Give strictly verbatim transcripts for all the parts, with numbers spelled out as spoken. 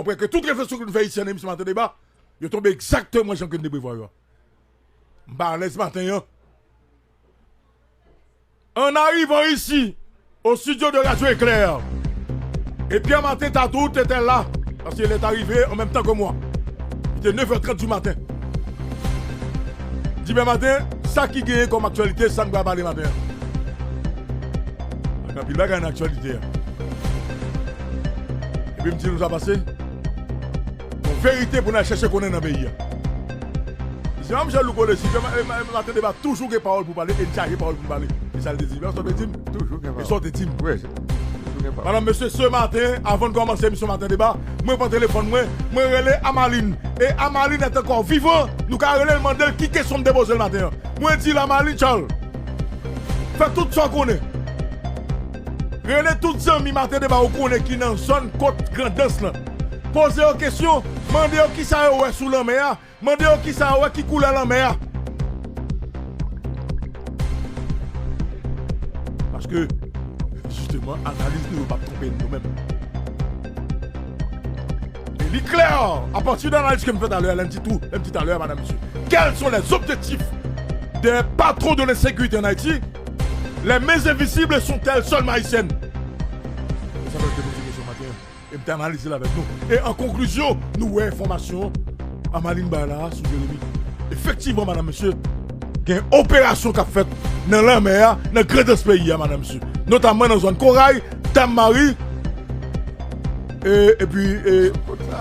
Ou prè ke tout refleksyon ke nou fè isi an emisyon Maten Deba, yo tonbe egzakteman jan ke n te prevwa yo a. M pa alèz maten an. En arrivant ici, au studio de Radio Éclair, et Pierre Martin Tatou était là, parce qu'il est arrivé en même temps que moi. Il était neuf heures trente du matin. Di Pierre Martin, sa ki genyen kòm aktyalite, sa n pral pale maten an. Ak anpil bagay nan aktyalite a. Epi m di nou sa pase. Yon verite pou n al chèche konnen nan peyi a. Se pa Michel Louko Lesi, Pierre Ma-, Ma-, Martin Deba toujou gen pawòl pou pale, e n chaje pawòl pou n pale. E sa l te di, sa w te di m? Toujou gen pawòl. E sa w te di m? Wi, toujou gen pawòl. Madam, mesye, ce matin, avan n kòmanse emisyon Maten Deba, mwen pran telefòn mwen, mwen rele Amaline. E Amaline est encore vivant, nou ka rele l, mande l ki kesyon m te poze l maten an. Mwen di l, Amaline Charles, fè tout sa w konnen. Rele tout zanmi Maten Deba ou konnen ki nan zòn kot Grandans lan. Poze yo kesyon, mande yo kisa yo wè sou lanmè a, mande yo kisa yo wè ki koulè lanmè a. Paske, jisteman, analiz nou yo p ap twonpe n nou menm. E li klè, apati de analiz ke m fè talè a, lè m di tou, lè m di talè a, madam, mesye. Quels sont les objectifs des patrons de l'insécurité en Haïti? Les mains invisibles sont-elles seulement haïtiennes? E sa fè m te poze kesyon maten an. E m te analize l avèk nou. E an konklizyon, nou wè enfòmasyon Amaline bay la sou Jeremi. Efektivman, madam, mesye, gen operasyon k ap fèt nan lanmè a, nan Grandans peyi a, madam, mesye. Notamman nan zòn Koray, Dam Mari, e, epi, e,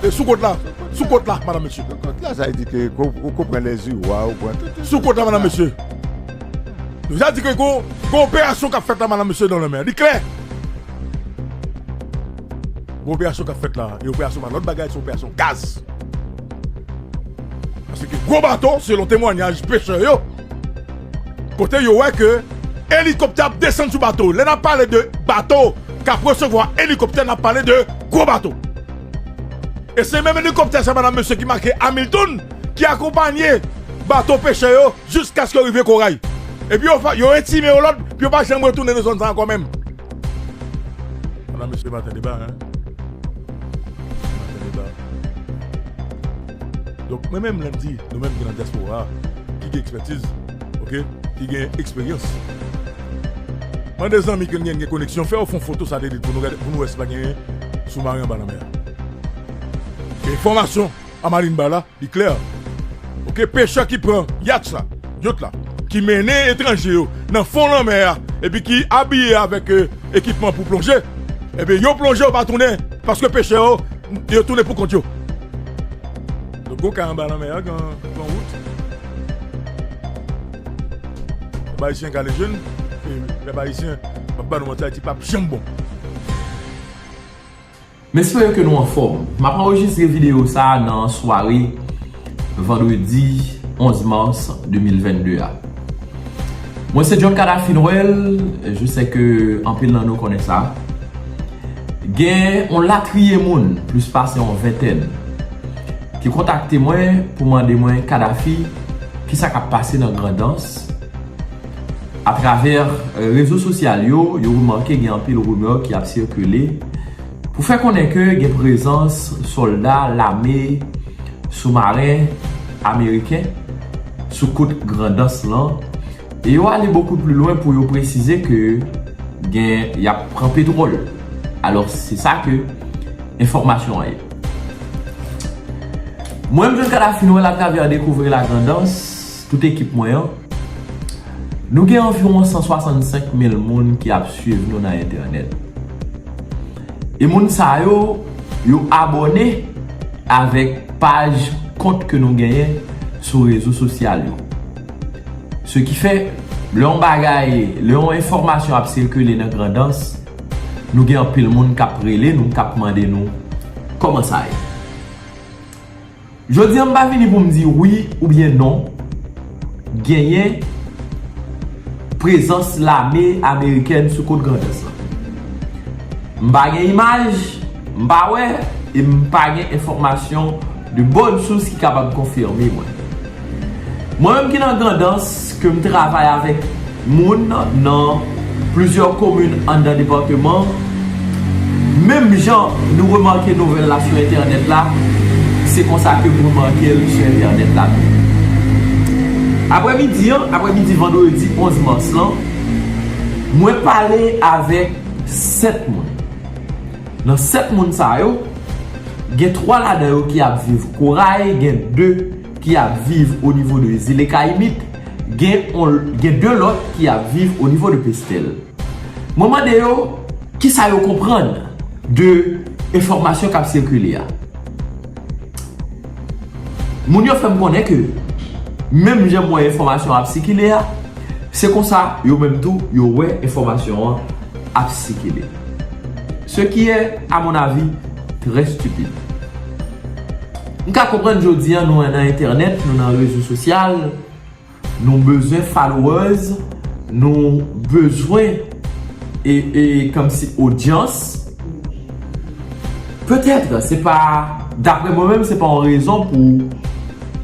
e sou kot la. Sou kot la, madam, mesye. Sou kot la, sa vle di ke ou, ou pran lèziwa, ou pran tout. Sou kot la, madam, mesye. Sa vle di ke gon, gon operasyon k ap fèt la, madam, mesye, nan lanmè a. Li klè. Gon operasyon k ap fèt la. E operasyon pa lòt bagay, se operasyon gaz. Paske gwo bato, selon temwanyaj pechè yo, kote yo wè ke elikoptè ap desann sou bato. Lè n ap pale de bato k ap resevwa elikoptè, n ap pale de gwo bato. E se menm elikoptè sa, madam, mesye, ki make Hamilton, ki akonpanye bato pechè yo jiskaske yo rive Koray. Epi yo fa-, yo entime yo lòd, pou yo pa janm retounen nan zòn sa ankò menm. Madam, mesye, Maten Deba, hein? Maten Deba. Donk, mwen menm, lè m di, nou menm ki nan dyaspora a, ki gen ekspètiz, oke, ki gen eksperyans. Mande zanmi ke n gen, gen koneksyon, fè yo fè yon foto satelit pou nou gade, pou nou wè si pa gen soumaren anba lanmè a. Enfòmasyon Amaline bay la, li klè. Oke, pechè ki pran yach la, yot la, ki mennen etranje yo nan fon lanmè a, epi ki abiye avèk, e, ekipman pou plonje, ebyen, yo plonje, yo pa tounen, paske pechè yo, yo tounen pou kont yo. Donk, gon kay anba lanmè a, gen, gen wout. Pèp ayisyen kale je n, e pèp ayisyen, m ap ba nou manti, Ayiti p ap janm bon. M espere ke nou anfòm. M ap anrejistre videyo sa a nan sware vandredi onz mas de mil vennde a. Mwen se John Kadhafi Noël, je sais que anpil nan nou konnen sa. Gen yon latriye moun, plis pase yon ventèn, ki kontakte mwen pou mande mwen, Kadhafi, kisa k ap pase nan Grandans? Atravè, euh, rezo sosyal yo, yo remake gen anpil rimè ki ap sikile pou fè konnen ke gen prezans sòlda lame soumaren ameriken sou kot Grandans lan, e yo ale bokou pli lwen pou yo presize ke gen, y ap pran petwòl. Alò, se sa ke enfòmasyon an ye. Mwen menm, John Kadhafi Noël, atravè Découvrir la Grand'Anse, tout ekip mwen an, nou gen anviwon san swasannsenk mil moun ki ap swiv nou nan entènèt. E moun sa yo, yo abòne avèk paj kont ke nou genyen sou rezo sosyal yo. Se ki fè, lè yon bagay, lè yon enfòmasyon ap sikile nan Grandans, nou gen anpil moun k ap rele nou, k ap mande nou kòman sa ye. Jodi a, m pa vini pou m di wi oubyen non, genyen prezans lame amerikèn sou kot Grandans lan. M pa gen imaj, m pa wè, e m pa gen enfòmasyon de bòn sous ki kapab konfime mwen. Mwen menm ki nan Grandans, ke m travay avèk moun nan plizyè komin anndan depatman, Menm jan nou remake nouvèl la sou entènèt la, se konsa ke m remake l sou entènèt la tou. Aprèmidi an, aprèmidi vandredi onz mas lan, mwen pale avèk sèt moun. Nan sèt moun sa yo, gen twa ladan yo ki ap viv Koray, gen de ki ap viv o nivo de Zile Kayimit, gen on, gen de lòt ki ap viv o nivo de Pestèl. Mwen mande yo kisa yo konprann de enfòmasyon k ap sikile a. Moun yo fè m konnen ke menm jan m wè enfòmasyon ap sikile a, se konsa yo menm tou yo wè enfòmasyon an ap sikile. Ce qui est, à mon avis, très stupide. M ka konprann jodi an nou nan entènèt, nou nan rezo sosyal, nou bezwen followers, nou bezwen e, e kòmsi odyans. Petèt, se pa, daprè mwen menm, se pa yon rezon pou,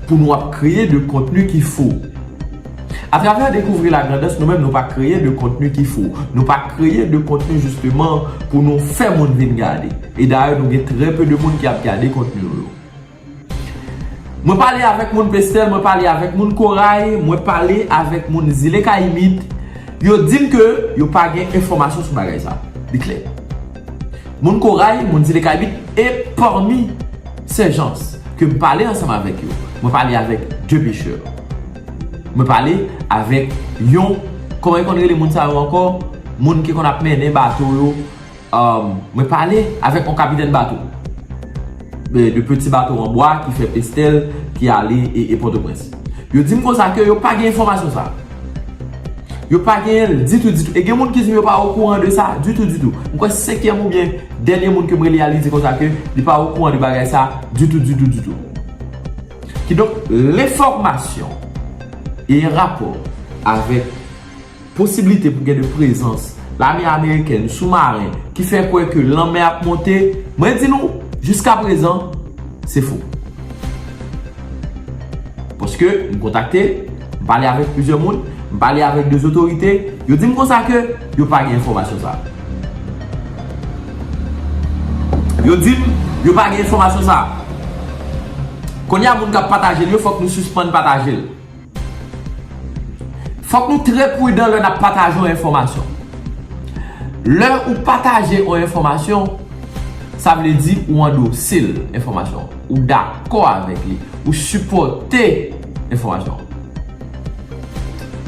pou nou ap kreye de kontni ki fo. Atravè Découvrir la Grand'Anse, nou menm, nou pa kreye de kontni ki fo. Nou pa kreye de kontni, jisteman, pou nou fè moun vin gade. E dayè, nou gen trè pe de moun ki ap gade kontni nou yo. Mwen pale avèk moun Pestèl, mwen pale avèk moun Koray, mwen pale avèk moun Zile Kayimit. Yo di m ke yo pa gen enfòmasyon sou bagay sa. Li klè. Moun Koray, moun Zile Kayimit, e pami sèjans ke m pale ansanm avèk yo, mwen pale avèk de pechè. Mwen pale avèk yon, kòman yo konn rele moun sa yo ankò? Moun ki konn ap mennen bato yo. Um, mwen pale avèk yon kapitèn bato. De, de peti bato an bwa ki fè Pestèl, ki ale e, e Pòtoprens. Yo di m konsa ke yo pa gen enfòmasyon sa. Yo pa genyen l ditou, ditou. E gen moun ki di m yo pa okouran de sa ditou, ditou. M kwè senkyèm oubyen dènye moun ke m rele a, li di konsa ke li pa okouran de bagay sa ditou, ditou, ditou. Kidonk, lenfòmasyon e rapò avèk posiblite pou gen de prezans lame amerikèn, soumaren, ki fè kwè ke lanmè ap monte, mwen di nou, jiskaprezan, se fo. Paske m kontakte, m pale avèk plizyè moun, m pale avèk de otorite, yo di m konsa ke yo pa gen enfòmasyon sa. Yo di m yo pa gen enfòmasyon sa. Kounye a, moun k ap pataje l yo, fòk nou sispann pataje l. Fòk nou trè pridan lè n ap pataje yon enfòmasyon. Lè ou pataje yon enfòmasyon, sa vle di ou andose l, enfòmasyon. Ou dakò avèk li. Ou sipòte enfòmasyon.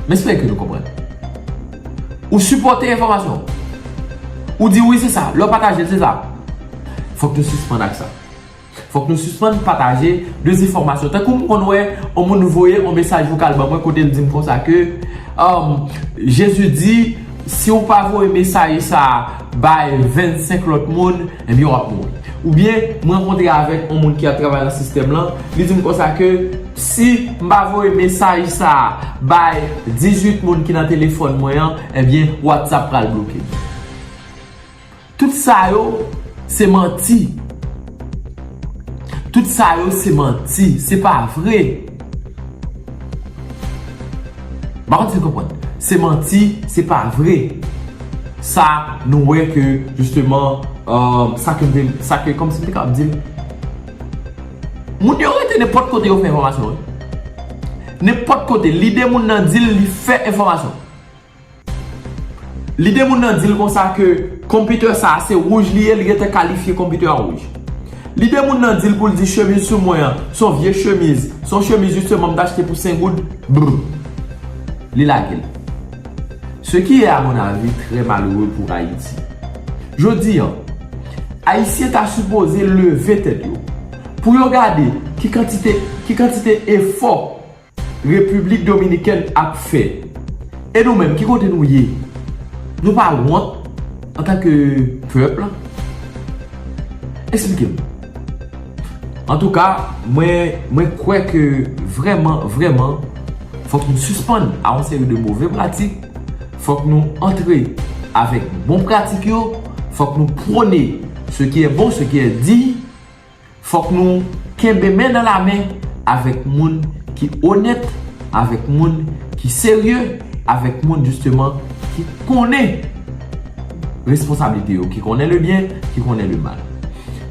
M espere ke nou konprann. Ou sipòte enfòmasyon. Ou di wi, se sa. Lè w pataje l, se sa. Fòk nou sispann ak sa. Fòk nou sispann pataje dezenfòmasyon. Tankou m konn wè yon moun voye yon mesaj vokal ban mwen kote l di m konsa ke, um, Jezi di, si w pa voye mesaj sa a bay vennsenk lòt moun, ebyen w ap mouri. Oubyen, m rankontre avèk yon moun ki ap travay nan sistèm lan, li di m konsa ke si m pa voye mesaj sa a bay dizuit moun ki nan telefòn mwen an, ebyen WhatsApp pral bloke m. Tout sa yo, se manti. Tout sa yo, se manti. Se pa vre. M pa konn si n konprann. Se manti, se pa vre. Sa, nou wè ke, jisteman, euh, sa ke m te, sa ke, kòmsi m te kapab di l, moun yo rete nenpòt kote yo fè enfòmasyon, wi. Nenpòt kote, lide moun nan di l, li fè enfòmasyon. Lide moun nan di l konsa ke konpitè sa a se wouj li ye, li gentan kalifye konpitè a wouj. Lide moun nan di l pou l di chemiz sou mwen an, se yon vye chemiz, se yon chemiz jisteman m t achte pou senk goud, brr, li lage l. Ce qui est, à mon avis, très malheureux pour Haïti. Jodi an, Ayisyen ta sipoze leve tèt yo pou yo gade ki kantite, ki kantite efò Repiblik Dominikèn ap fè. E nou menm, ki kote nou ye? Nou pa wont antanke pèp? Eksplike m. Antouka, mwen, mwen kwè ke vrèman, vrèman, fòk nou sispann a yon seri de move pratik. Fòk nou antre avèk bon pratik yo. Fòk nou pwone ce qui est bon, ce qui est digne. Fòk nou kenbe men nan lamen avèk moun ki onèt, avèk moun ki serye, avèk moun jisteman ki konnen responsabilité yo, qui connaît le bien, qui connaît le mal.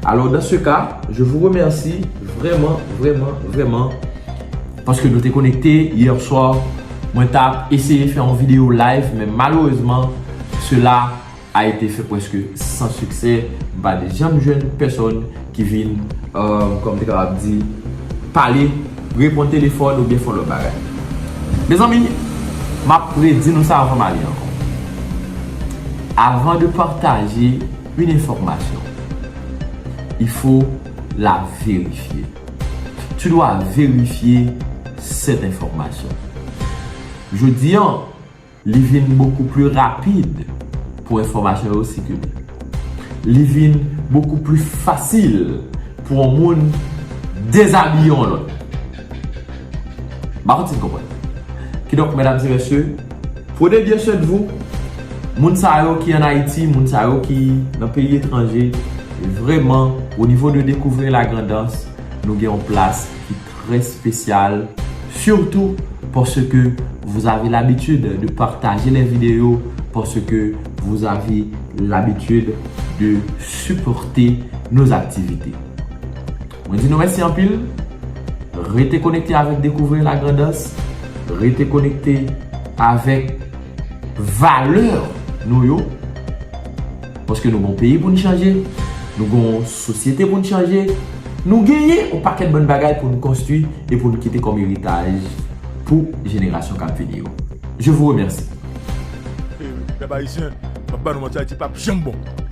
Alors, dans ce cas, je vous remercie vraiment, vraiment, vraiment, parce que nous étions connectés hier soir. Moi, t'ai essayé de faire une vidéo live, mais malheureusement, cela a été fait presque sans succès. M pa janm jwenn pèsonn ki vin, euh, kòm te kapab di, pale, reponn telefòn oubyen fè lòt bagay. Mezanmi, m ap redi nou sa avan m ale ankò. Avant de partager une information, il faut la vérifier. Tu dois vérifier cette information. Jodi an, li vin bokou pli rapid pou enfòmasyon yo sikile. Li vin bokou pli fasil pou yon moun dezabiye yon lòt. M pa konn si n konprann. Kidonk, medam e mesye, prenez bien soin de vous. Moun sa yo ki an Ayiti, moun sa yo ki nan peyi etranje, vrèman, o nivo de Découvrir la Grand'Anse, nou gen yon plas ki très spécial, surtout parce que vous avez l'habitude de partager les vidéos, parce que vous avez l'habitude de supporter nos activités. Mwen di nou mèsi anpil. Rete konekte avèk Découvrir la Grand'Anse. Rete konekte avèk valè nou yo. Paske nou gen yon peyi pou n chanje, nou gen yon sosyete pou n chanje, nou genyen yon pakèt bann bagay pou n konstwi e pou n kite kòm eritaj pou jenerasyon k ap vini yo. Je vous remercie. Pèp ayisyen, m ap ba nou manti, Ayiti p ap janm bon.